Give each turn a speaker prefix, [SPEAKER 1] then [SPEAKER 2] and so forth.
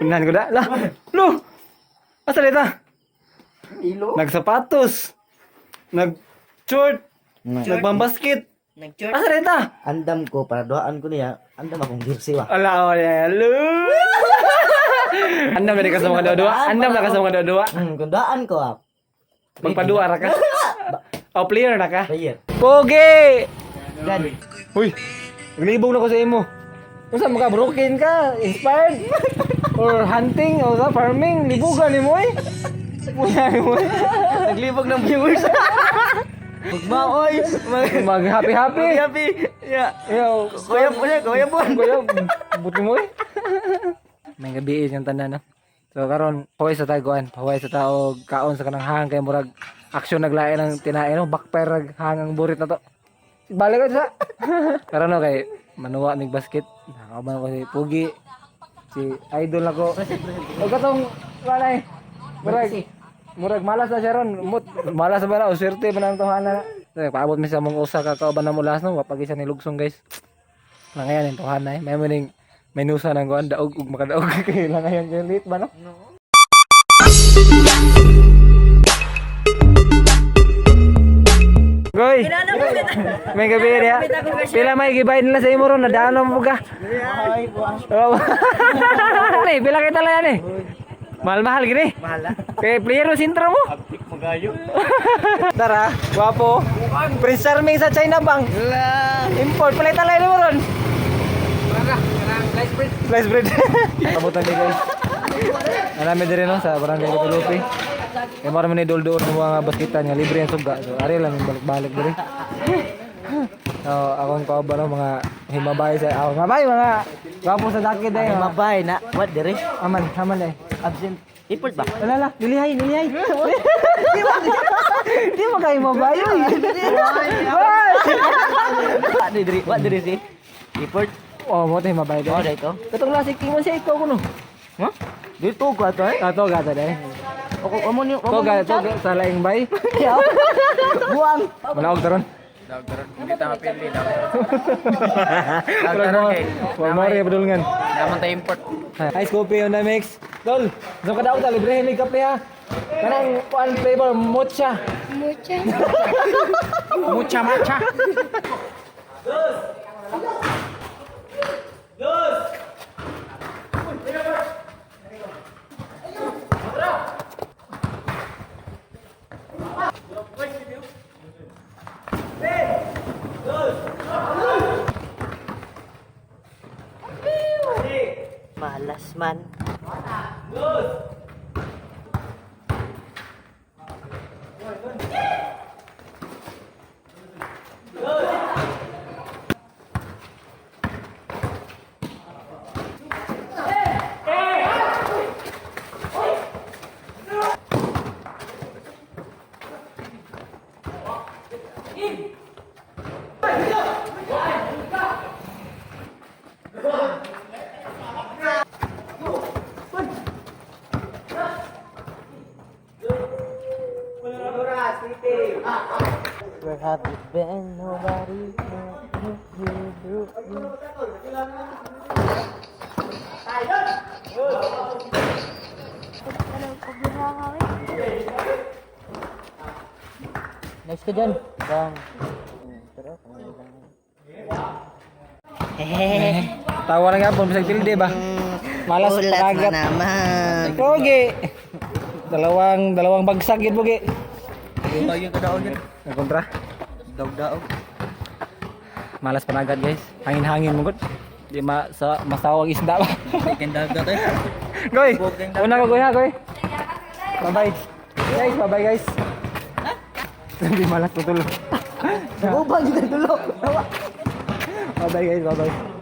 [SPEAKER 1] Unahan ko da. Lah. Lo. Asa dita?
[SPEAKER 2] Ilo.
[SPEAKER 1] Nagsapatos. Nag-short. Nagbambasket.
[SPEAKER 3] Nag-church.
[SPEAKER 1] Asa dita?
[SPEAKER 2] Andam ko para duhaan ko niya. Andam akong jersey wa.
[SPEAKER 1] Ala, wala. Lo. Andam na ka sa mga dua. Andam na ka sa mga dua.
[SPEAKER 2] Kung duhaan ko ah.
[SPEAKER 1] Magpadua ra ka. O player na ka.
[SPEAKER 2] Player.
[SPEAKER 1] Pogi!
[SPEAKER 2] Dan.
[SPEAKER 1] Uy, naglibog na ko sa imo. Unsa maka broken ka? Inspired? Or hunting o sa farming? Libugan nimo eh. Punya nimo eh.
[SPEAKER 2] Naglibog ng viewers. Magmaoy.
[SPEAKER 1] Mag happy happy.
[SPEAKER 2] Happy. Yeah.
[SPEAKER 1] Yo,
[SPEAKER 2] Kuya po siya, kuya po.
[SPEAKER 1] kuya, buti mo eh. May gabi yung tanan no. So karon paway sa taguan, paway sa tao kaon sa kanang hang kay murag aksyon naglain ang tinae no, backfire rag hang ang burit na to. Balik ka sa. Karon no kay manuwa mig basket. Nakauban ko si Pugi, si idol nako. O katong walay. Murag murag malas na siya ron. Mut, malas ba na o swerte ba na ang tuhanan na. So, paabot mi sa mong usa ka kauban na mo las no, wapagi siya nilugsong guys. Langayan yung tuhanan eh. May maning may nusa ng kuan daog ug makadaog kay langayan kay lit ba no? Goy. May gabi niya. Pila may gibayad nila sa imo ron nadaan mo ka. Oh. Eh, pila kita lang yan eh. Mahal-mahal gini.
[SPEAKER 2] Mahal ah.
[SPEAKER 1] Kay player mo sintra mo. Tara, guwapo. Prince Charming sa China Bank. Import pala talay mo ron. Slice bread. Pabutan ni guys. Marami din no sa barangay Katulupi. Kaya marami ni dol doon ng mga baskitan nga libre ang suga. So ari lang yung balik-balik diri. So akong kauban no mga himabay sa ako. Mabay mga gwapo sa dakit day.
[SPEAKER 2] Ay, mabay na. What dire?
[SPEAKER 1] Aman, aman eh.
[SPEAKER 2] Absent. Import ba?
[SPEAKER 1] Wala la, nilihay, nilihay. Di ba? Di ba kayo mabay? Oy.
[SPEAKER 2] What dire? What dire si? Import.
[SPEAKER 1] Oh, mo tayo mabay
[SPEAKER 2] Oh,
[SPEAKER 1] day.
[SPEAKER 2] dito.
[SPEAKER 1] Katong lasik mo siya ikaw kuno.
[SPEAKER 2] Huh? Dito ko ato eh.
[SPEAKER 1] Ato gata day.
[SPEAKER 2] Ako amo niyo.
[SPEAKER 1] To gata to sa laing bay.
[SPEAKER 2] Buang.
[SPEAKER 1] Manaog taron.
[SPEAKER 3] Hindi ta mapili daw.
[SPEAKER 1] Murag mo, wag mo rin padulngan.
[SPEAKER 3] Naman tayo import.
[SPEAKER 1] Ice coffee on the mix. Tol, so kada ta libre may kape ha. Kanang kuan flavor mocha.
[SPEAKER 4] Mucha.
[SPEAKER 3] Mucha macha.
[SPEAKER 2] Malas man. Where have you been? Nobody knows you, you, you. Next ka dyan. Bang.
[SPEAKER 1] Tawa na gapon bisag tilde ba. Malas
[SPEAKER 3] Ulat na
[SPEAKER 1] panagat.
[SPEAKER 3] naman.
[SPEAKER 1] Pogi. Dalawang dalawang bagsak yun pogi.
[SPEAKER 2] Bagyo ka daog yan.
[SPEAKER 1] Nagkontra.
[SPEAKER 2] Daog daog.
[SPEAKER 1] Malas panagat guys. Hangin-hangin mo gud. Di ma sa masawag isda ba.
[SPEAKER 2] Ikan dagat eh.
[SPEAKER 1] Goy. Una ko goy ha goy. Bye bye. Guys, bye bye guys. Hindi malas tutulog.
[SPEAKER 2] Nagubang kita tulog.
[SPEAKER 1] Bye bye guys, bye bye.